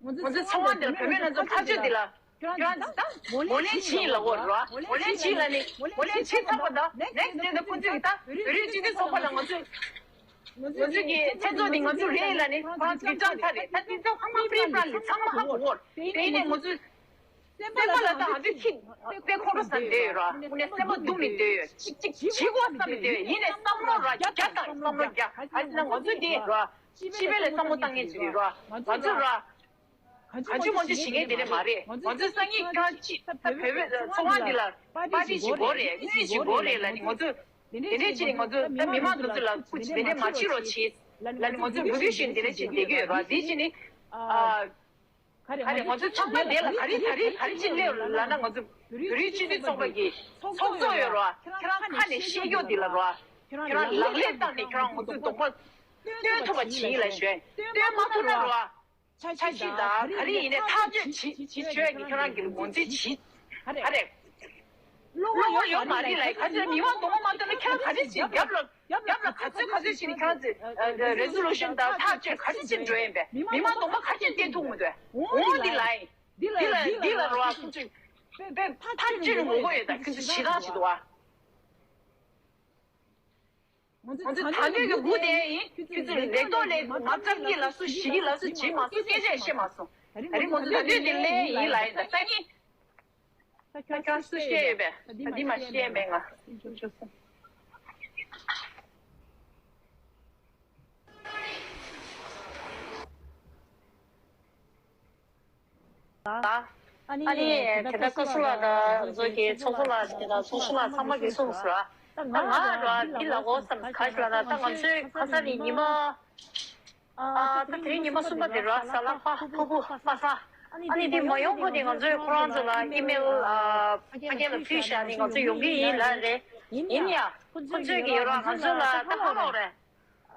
ང་ཚོའི་ཚོགས་ཁང་འདིར་བུད་མེད་ལྷན་ཚོགས་ཕར་ཕྱོགས་འདི་ལ་ཁྱོད་རང་ཚོ་ད་ངོས་ལེན་བྱེད་ལ་འོར་ར། ངོས་ལེན་བྱེད་ལ་ནི་ངོས་ལེན་བྱེད་ཚར་བ་དང་next day་ད་ཁོ་ཚོས་ད་བོད་རིགས་སྤྱི་མཐུན་ཚོགས་པ་ལ་ང་ཚོས་ང་ཚོ་གི་ཚེ་སྲོག་འདི་ང་ཚོ་རེད་ལ་ནི་ཁོ་རང་ཚོས་བཅར་ཚར་རེད། ད་དེ་ཚོ་ཚང་མ་pre plan་ལས་ཚང་མ་ཧ་གོ་འོར། དེ་ནས་ང་ཚོས་སེམས་པ་ལ་ད་ང་ཚོས་ཁྱི་དཔེ་ཁོང་ཁྲོ་ཟ་བསྡད་ཡོད་ར། དངོས་གནས་སེམས་པ་སྡུག་ནས་བསྡད་ཡོད། ཅིག་ཅིག་བྱེད་དགོས་བསམ་ནས་བསྡད་ཡོད། ཡིན་ནས་བསམ་བློ་ར་རྒྱག་དང་བསམ་བློ་རྒྱག་ཨ་ཙི་ན་ང་ཚོ་འདི་ར། སྤྱི་པའི་ལ་བསམ་བློ་བཏང་མཁན་ཅིག་རེད་ར། ང་ཚོ་ར། གང་བྱུང་མང་བྱུང་བྱེད་མཁན་དེ་འདྲ་མ་རེད། ང་ཚོ་སང་ཉིན་ཁྱོད་ཅིག་ད་བོད་པའི་ཚོགས་ཁང་འདི་ལ་པར་ཊི་ཅིག་དགོས་རེད། དངུལ་ཅིག་དགོས་རེད་ལབ་ནས་ང་ཚོ་དེ་འདྲས་བྱས་ནས་ང་ཚོ་ད་མི་མང་འདི་ཚོ་ལ་སྐུ་མཁྱེན་དེ་འདྲས་མ་བྱེད་རོགས་བྱེད་ལབ་ནས་ང་ཚོ་འབོད་སྐུལ་ཞུས་ནས་དེ་འདྲས་བྱས་བསྡད་ཀྱི་ཡོད་ར། དེ་བྱས་ནས་ཨ། ག་རེ་ང་ཚོ་ཚང་མ་དེ་ལ་ག་རེ་ག་རེ་ག་རེ་ཅིག་སླེབས་ལབ་ན་ང་ཚོ་བོད་རིགས་སྤྱི་མཐུན་ཚོགས་པ་གི་ཚོགས་གཙོ་ཡོད་ར། ཁྱེད་རང་ཁ་ནས་བཤད་རྒྱུ་འདི་ལ་ར། ཁྱེད་རང་ལག་ལེན་བསྟར་ནས་ཁྱེད་རང་ང་ཚོ་གདོང་པ་སྟོན་ཐུབ་པ་བྱེད་ལ་ཞོན། སྟོན་མ་ཐུབ་ན་ར། འཆར་གཞི་དང་ག་རེ་ཡིན་ནའི་ཐག་གཅོད་བྱེད་བྱེད་བྱོས་ཀྱི་ཁྱོད་རང་གི་ངོས་འཛིན་བྱེད། ཧ་རེ། བློ་ཁོག་ཡོད་མ་རེད་ལ། ག་ཚོད་མི་མང་གདོང་པ་མ་སྟོན་ན་ཁྱོད་རང་ག་རེ་བྱེད། རྒྱབ་ལ་རྒྱབ་ལ་ག་ཚོད་ག་ཚོད་བྱེད་ནས་ཁྱོད་རང་ཚོས་resolution་དང་ཐག་གཅོད་ག་རེ་བྱེད་འགྲོ་ཡིན་པས། མི་མང་གདོང་པ་ག་ཚོད་བསྟན་ཐུབ་མི་འདུག་འོང་འདི་ལ་ཡིན། འདི་ལ་འདི་ལ་རོ་བ་ཁོ་ཚོས་ཐག་གཅོད་ངོ་རྒོལ་ཡོད་ད། ཁྱོད་ཚོ་བྱེད་སྟངས་བྱེད་འདུག་བ། ང་ཚོ་ད་ལྟའི་གི་སྒུག་བསྡད་ཡིན། ཁྱོད་ཚོས་ལས་ཐོག་ལས་མ་བརྩམས་ཀྱི་ལ་སུ་ཞིག་གི་ལ་སུ་བྱེད་མ་སོང་། སྐད་ཆ་བཤད་མ་སོང་། ད་རིང་ང་ཚོ་ད་ལྟའི་གི་ལས་ཡིན་ལ་ཡིན་ད་ལྟ་ཡིན། ད་ཁྱོད་སུ་བཤད་ཡོད་པས། ད་འདི་མ་བཤད་མེད་ང་། ཨ་ནི་དེ་ལྟར་བཀའ་ཟུར་ལགས་དང་ང་ཚོ་གི་ཚོགས་གཙོ་ལགས་དེ་དང་ཚོགས་གཞོན་ལགས་ཚང་མ་གིས་གསུངས་སོང་ར། ད་ང་ར་འདི་ལ་འོ་བསམ་ག་ཞིག་ལ་ད་ད་ང་ཚོའི་ཁ་སང་ནས་ཉི་མ་ཨ་ད་དེ་རིང་ཉི་མ་གསུམ་པ་དེ་ར། གཟའ་ལྷག་པ་ཕུར་བུ་པ་སངས། ཨ་ནི་དེ་མ་ཡོང་གོང་ནས་ང་ཚོས་ཁོ་རང་ཚོ་ལ་ཨི་མེལ་ཨ་ཕ་གི་ལ་ཕུལ་བཞག་ནས་ང་ཚོ་ཡོང་གི་ཡིན་ལབ་རེད། ཡིན་ཡ། ཁོ་ཚོས་ཀྱི་ཡོད་ར། ང་ཚོ་ལ་ད་ཧ་གོ་རེད།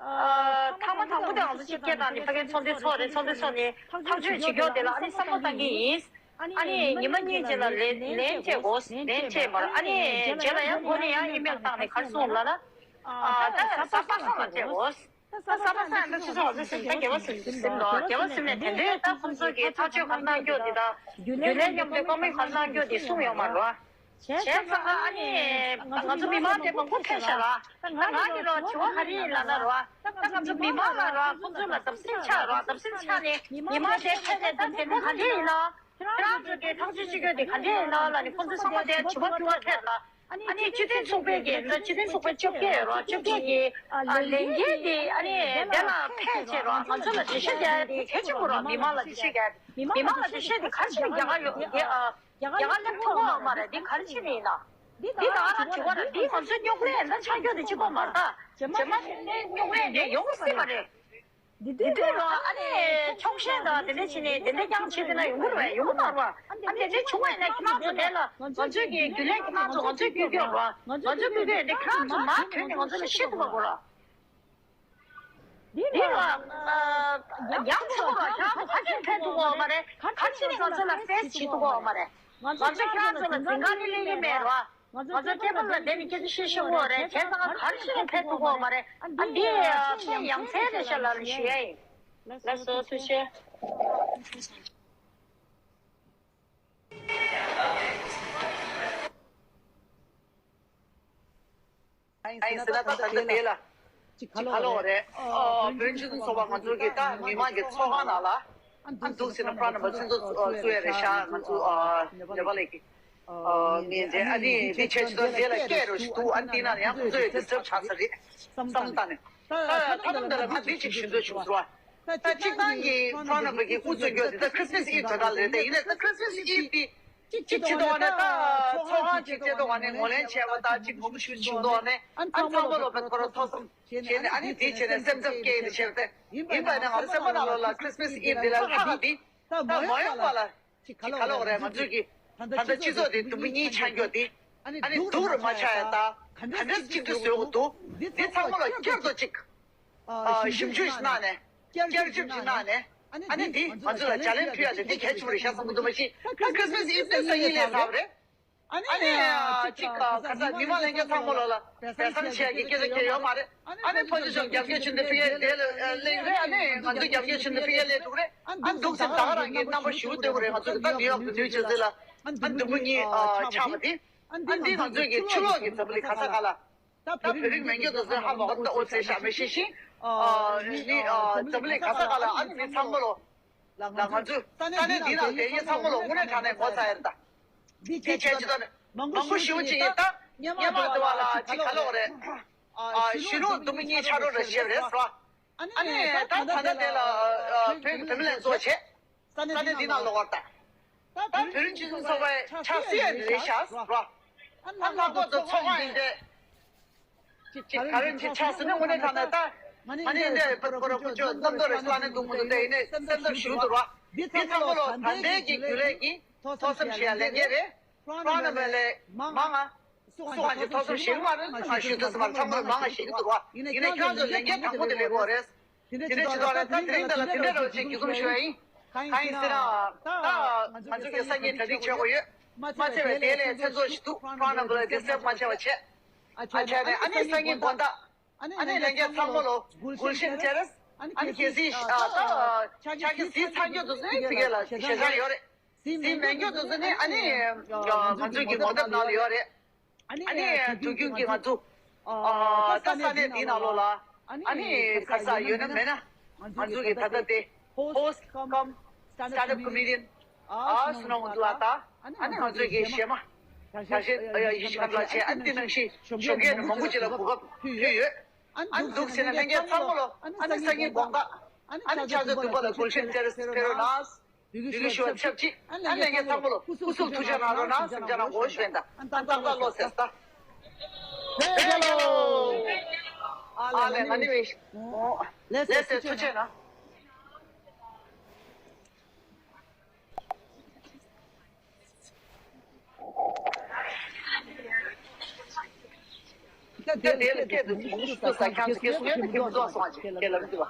ཨ་ཐེངས་མ་དང་པོ་དེ་ང་ཚོ་ཕྱི་རྒྱལ་དང་ནི་ཕ་གིའི་ཚོགས་འདུ་ཚོགས་རེད། ཚོགས་འདུ་ཚོགས་ནས་ཐག་གཅོད་བྱེད་རྒྱུ་དེ་ལ་ཨ་ནི་བསམ་བློ་བཏང་གི་ཡིན། ཨ་ནི་ཉི་མ་གཉིས་རྗེས་ལ་ལན་ལན་སྤྲད་དགོས། ལན་སྤྲད་མ་རེད། ཨ་ནི་རྗེས་ལ་ཡང་འགོ་ནས་ཡང་ཨི་མེལ་བཏང་ནས་ག་རེ་གསུངས་ལབ་ན། ཨ་ད་གཟའ་པ་སངས་ལ་སྤྲད་དགོས། ད་གཟའ་པ་སངས་ད་ཆུ་ཚོད་ང་ཚོ་ཟིན་ད་རྒྱལ་བ་ཟིན་ཟིན་ལོ། རྒྱལ་བ་ཟིན་ནས་དེ་འདྲའི་ད་ཁོང་ཚོ་གི་ཐག་གཅོད་ག་རེ་གནང་རྒྱུ་དེ་དང་རྒྱུན་ལས་མཉམ་དུ་བཀའ་མོལ་ག་རེ་གནང་རྒྱུ་དེ་གསུངས་ཡོད་མ་རེད་བ། བྱས་ཙང་ཨ་ནི་ང་ཚོ་མི་མང་དེ་མང་པོ་ཕེབས་ཤག་ར། ད་ང་གི་རོ་དྲི་བ་ག་རེ་ཡིན་ལབ་ན་རོ། ད་ང་ཚོ་མི་མང་ལ་རོ་ཁོང་ཚོ་ལ་བརྡབ་གསིག་ཆགས་རོ། བརྡབ་གསིག་ཆགས་ནས་མི་མང་དེ་ཕེབས་ནས་ད་དེ་ནི་ག་འདྲ་ཡིན་ན། ཁྱེད་རང་ཚོ་གི་ཐག་གཅོད་བྱེད་རྒྱུ་དེ་ག་འདྲ་ཡིན་ན་ལབ་ནས་ཁོང་ཚོ་ཚང་མ་དེ་དྲི་བ་དྲི་བ་ཕེབས་ལ། ཨ་ནི་སྤྱི་མཐུན་ཚོགས་པའི་གི་ད་སྤྱི་མཐུན་ཚོགས་པའི་བཅོ་བརྒྱད་རོ། བཅོ་བརྒྱད་ཀྱི་ལས་འགན་དེ་ཨ་ནི་དེ་ལ་ཕན་ཆེ་རོ། ང་ཚོ་ལ་འགྲེལ་བཤད་རྒྱག་ཡ་དེ་གལ་ཆེན་པོ་རོ། མི་མང་ལ་འགྲེལ་བཤད་རྒྱག་ཡ་དེ། མི་མང་ལ་འགྲེལ་བཤད་དེ་ག་རེ་བྱས་ནས་རྒྱག་ག་ཡོད་རྒྱག་ཨ། རྒྱ་གར་སླེབས་ཐུབ་ཀྱི་ཡོད་མ་རེད། འདི་ག་རེ་བྱས་ནས་ཡིན་ན། འདི་ད་ང་རང་དྲི་བ་རེད། འདི་ང་ཚོའི་རྙོག་གླེང་ད་ཆགས་རྒྱུ་དེ་གཅིག་པོ་མ་རེད་ད། རྗེས་མ་དེ་འདྲའི་རྙོག་གླེང་དེ་ཡོང་སྲིད་པ་རེད། འདི་དུས་ལ་ཨ་ནི་ཕྱོགས་ཞེན་དང་དེ་འདྲ་བྱས་ནས་དེ་འདྲ་རྐྱང་བྱས་བསྡད་ན་ཡོང་གི་རེད་པས། ཡོང་གི་མ་རེད་པ། ཨ་ནི་དེ་འདྲ་བྱུང་བ་ཡིན་ན་ཁྱེད་རང་ཚོ་དེ་ལ་ང་ཚོའི་གི་རྒྱུན་ལས་ཁྱེད་རང་ཚོ་ང་ཚོའི་བསྐྱོད་རྒྱུ་རེད་པ། ང་ཚོའི་བསྐྱོད་རྒྱུ་ཡིན་དེ་ཁྱེད་རང་ཚོ་མར་ཐོན་ནས་ང་ཚོ་ལ་བཤད་ཐུབ་པ་དགོས་རེད། འདི་ལ་ཡང་ཆོག་ར། ཁྱེད་རང་ཚོ་ག་ཚོད་ཕན་ཐོགས་ཀྱི་ཡོད་མ་རེད། ག་ཚོད་ནས་ང་ཚོ་ལ་ཕེས་བྱེད་ཐུབ་ཀྱི་ཡོད་མ་རེད། ང་ཚོ་ཁྱེད་རང་ཚོ་ལ་འཛིན་གྲྭ་ནས་སླེབས་ཀྱི་མེད་ར། ང་ཚོ་ཊེ་བལ་ལ་བསྡད་ནས་སྐད་ཆ་བཤད་ཤེས་ཀྱི་ཡོད་རེད། བྱས་ཙང་ག་རེ་བྱས་ནས་ཕན་ཐོགས་ཀྱི་ཡོད་མ་རེད། ཨ་འདི་ཕན་ཡང་ཚད་རེད་ཤག་ལབ་ནས་ཞུ་ཡ་ཡིན། ལགས་སོ་ཐུགས་རྗེ་ཆེ། ཨ་ཡིན་ཟེར་ན་ད་ད་ལྟ་དེ་ལ་ཅིག་ག་ལོག་རེད། ཨ་བོད་རིགས་སྤྱི་མཐུན་ཚོགས་པ་ང་ཚོ་གི་ད་མི་མང་གི་ཚོགས་ཁང་ནང་ལ་ཨ་འདུག་ཟེར་ན་ཕར་ནང་པ་ཚོ་ཚོ་ཚོ་ཡ་རེད་ཤག་ང་ཚོ་ཨ་ནེ་པ་ལ་གི་ཨ་ངས་འདྲེ་ཨ་ནི་འདི་ཆེ་ཆེ་དང་འདི་ལ་སྐད་རོ་ཞིག་འདུག་ཨ་འདི་ན་ཡང་ཁོ་ཚོ་ཡ་དེ་ཚབ་ཆགས་ས་རེད་བསམ་བཏང་ནས། ད་ད་ལམ་འདི་ལ་ང་འདི་ཅིག་ཞུ་འདོད་བྱུང་སོང་། ད་གཅིག་ནང་གི་ཕར་ནང་པ་གི་དབུ་ཚུགས་རྒྱུ་འདི་ད་ཁྲི་སི་མ་སི་ཨིབ་དོ་ད་ལ་རེད། ད་ཡིན་ནའི་ད་ཁྲི་སི་མ་སི་ཨིབ་འདི། གཅིག་བྱེད་དོ་ནས་ད་ཚོགས་ཁང་གཅིག་བྱེད་དོ་ནས་ངོས་ལེན་བྱས་པ་ད་གཅིག་མང་པོ་ཞིག་བྱུང་དོ་ནས་ཨ་ཚང་མ་ལོ་བས་ཁོ་ར་ཐོ་སོང་བྱས་ནས་ཨ་ནི་དེ་བྱས་ནས་སེམས་འཚབ་སྐྱེས་ནས་བྱས་ཏེ་ཡིན་པ་ཡིན་ན་ང་ཚོ་སེམས་པ་ནང་ལོགས་ལ་ཁྲི་སི་མ་སི་ཨིབ་འདི་ལ་ལྷག་འདི་ད་མ་ཡོང་པ་ལ་གཅིག་ག་ལོག་རེད། ང་ཚོས་ཀྱི་ད་ལྟ་སྤྱི་ཚོགས་དེ་དུམ་བུ་གཉིས་ཆགས་རྒྱུ་དེ་ཨ་ནི་སྡུག་རུ་མ་ཆགས་ཡ་ད་ག་འདྲས་གཅིག་ཏུ་བཟོས་དགོས་འདུག་འདི་ཚང་མ་ལ་བསྐྱར་དུ་གཅིག་ཞིབ་འཇུག་གནང་ནས་བསྐྱར་ཞིབ་ཅིག་གནང་ནས་ཨ་ནི་འདི་ང་ཚོ་ལ་ལྗགས་ལན་ཕུལ་ཡ་དེ་འདི་གལ་ཆེན་པོ་རེད་ཤག་བསམ་གྱི་འདུག་མ་གཞི་ད་ཁ་སི་མ་སི་ཨིབ་དེ་སང་ཉིན་སླེབས་ཚར་བ་རེད། ཨ་ནི་གཅིག་ག་ས་མི་མང་ལྷན་རྒྱས་ཚང་མ་ལོ་ལ་སྦས་གསང་བྱེད་ཡ་གི་སྐད་ཆ་གལ་ཡོད་མ་རེད། ཨ་ནི་ཕ་ཇོ་ཅོག་རྒྱབ་སྐྱོར་བྱེད་འདི་ཕི་ཡེ་དེ་ལ་སླེབས་རེད། ཨ་ནི་ང་ཚོ་རྒྱབ་སྐྱོར་བྱེད་འདི་ཕི་ཡེ་སླེབས་འདུག་རེད། ཨ་འདུག་སེ་ད་ག་རང་གི་རྣམ་པ་ཞུ་འདོད་རེད། ང་ཚོ་ད་ནིའུ་ཡོག་ཏུ་ནིའུ་ཇར་སི་ལ་ཨ་འདི་མོ་གཉིས་ཆགས་པ་དེ་ཨ་འདི་ང་ཚོ་གི་ཕྱི་ལོགས་ཀྱི་འཛམ་བུ་གླིང་ག་ས་ག་ལ། ད་བོད་རིགས་མེད་མཁན་དེ་ཚོས་ཧ་མ་གོ་ད་འོ་ཚེ་ཤ་མེད་ཤེས་ཤིང་། ནི་འཛམ་བུ་གླིང་ག་ས་ག་ལ་ཨ་ནི་མི་ཚང་མ་ལོ། ལ་ང་ཚོས་ས་གནས་འདི་ནང་བསྡད་མཁན་ཚང་མ་ལོ་དངོས་གནས་དྲང་གནས་ངོ་ཚ་ཡ་རེད་ད། འདི་བྱས་ཅི་ད་མང་པོ་ཞེ་པོ་ཅིག་ཡིན་ད། སྔོན་མ་དུ་བ་ལ་ཅིག་ག་ལོག་རེད། གཞོན་ནུ་དུ་མི་གཉིས་ཆ་རོགས་རེ་བྱས་རེད་ཟེར་བ། ཨ་ནི་ད་ད་ལྟ་དེ་ལ་བོད་ཀྱི་བུད་མེད་ལྷན་ཚོགས་བྱས། ས་གནས་འདི་ནང་ལོག་བར་ད། ད་བོད་རིགས་སྤྱི་མཐུན་ཚོགས་པའི་ཆབ་སྲིད་ཡ་རེད་ཤག་ཟེར་བ། ཨ་ལྷག་པར་དུ་ཚོགས་ཁང་ཡིན་ཏེ། ཅིག་ག་རེ་ཅིག་ཆགས་ཟིན་ན་དངོས་གནས་དྲང་གནས་ད། ང་ནི་འདི་བོད་པ་རོ་ཀུ་ཅོ་རྣམ་རྟོག་རེ་ལ་ནི་འདུག་མི་འདུག་དེ་ཡིན་ནའི་སེམས་འཚབ་ཞུ་འདུག་ར། འདི་ཚང་མ་ལོ་ད་ལྟའི་གི་རྒྱུན་ལས་ཀྱི་ཐོག་མཚམས་བཞག་ཡ་ལས་འགན་རེད། ཕར་ནང་པའི་ལས་མང་ང་སུ་གང་ཅིག་ཐོག་མཚམས་བཞག་མ་རེད། ང་ཞུ་ཐུབ་སི་མ་རེད། ཚང་མ་ལོ་མང་ང་ཞིག་འདུག་ར། ཡིན་ནའི་ཁྱོད་ཚོ་ལས་འགན་དང་པོ་དེ་ལས་དགོས་རེད། དེ་འདྲ་ཅིག་ཐོག་ལ་ད་དེ་རིང་འདི་ལ་དེ་འདྲ་རོ་ཅིག་རྒྱུ་གུམ་ཞུ་ཡ་ཡིན། གང་ཡིན་ཟེར་ན་ད་ང་ཚོ་གི་སང་ཉིན་གྲ་སྒྲིག་བྱེད་དགོས་ཡོད། མ་ཚད་པའི་དེ་ལས་མཚན་ཚོགས་ཤིག་འདུག་ཕར་ནང་པའི་ལས་དེ་སེམས་མ་ཆེ་བ་བྱས། ཨ་ཆ་ནས་ཨ་ནི་སང་ཉིན་དགོང་དག་ཨ་ནི་ལྷན་རྒྱས་ཚང་མ་ལོ་གུལ་ཤན་ཅེ་རེས་ཨ་ནི་གལ་སྲིད་ཨ་ད་ཆ་རྒྱུས་གཟིགས་ཚར་རྒྱུ་དུ་ཚོད་ཕི་གེ་ལ་ཞེ་ཆགས་ཡོད་རེད། གཟིགས་མེད་རྒྱུ་དུ་ཚོད་ནི་ཨ་ནི་ང་ཚོ་གི་ངོ་དེབ་ནང་ལ་ཡོད་རེད། ཨ་ནི་དུས་རྒྱུན་གྱི་ང་ཚོ་ཨ་ད་ས་གནས་འདི་ནང་ལོགས་ལ་ཨ་ནི་ག་ས་ཡོད་ན་མེད་ན་ང་ཚོ་གི་ད་ལྟ་དེ་host cum stand up comedian ཨ་སུ་ནང་འདུག་ཨ་ད་ཨ་ནི་ང་ཚོ་གི་གཞས་མ་ཞག་ཤས་ཡི་ཤི་ཁ་ལ་བྱས་ཨ་ནི་དེ་ནང་བཞིན་ཞོགས་ཀས་ནས་མང་པོ་ཅིག་ལ་གོ་སྐབས་ཕུལ་ཡོད། ཨ་ནི་འདུག་ཟེར་ན་ལྷན་རྒྱས་ཚང་མ་ལོ་ཨ་ནི་སང་ཉིན་དགོང་དག་ཨ་ནི་ཆུ་ཚོད་བདུན་པ་ལ་གུལ་ཤན་ཅེ་རེས་ཕེབས་རོགས་གནང་། དེ་གི་ཞུ་བ་ཆབས་ཅིག་ཨ་ནི་ལྷན་རྒྱས་ཚང་མ་ལོ་སྐུ་གཟུགས་ཐུགས་རྗེ་གནང་རོགས་གནང་། སེམས་ཅན་ལ་ངོ་ཤེས་པ་ཨ་ཏག་ཏག་བློ་ཟེར་ས། ཨ་ལས་ང་ནི་བས་ལས་ཟེར་ཐུགས་རྗེ་གནང་། ད་དེ་ལ་སྐད་དུ་མོ་ཤུ་ཏུ་ས་ཁྱང་ཚུ་སྐད་གསུང་ཡ་ད་ཁྱེད་མི་ཚོགས་སོང་ཨ་ཅེ་ཁྱེད་ལ་མི་འདུག་བ།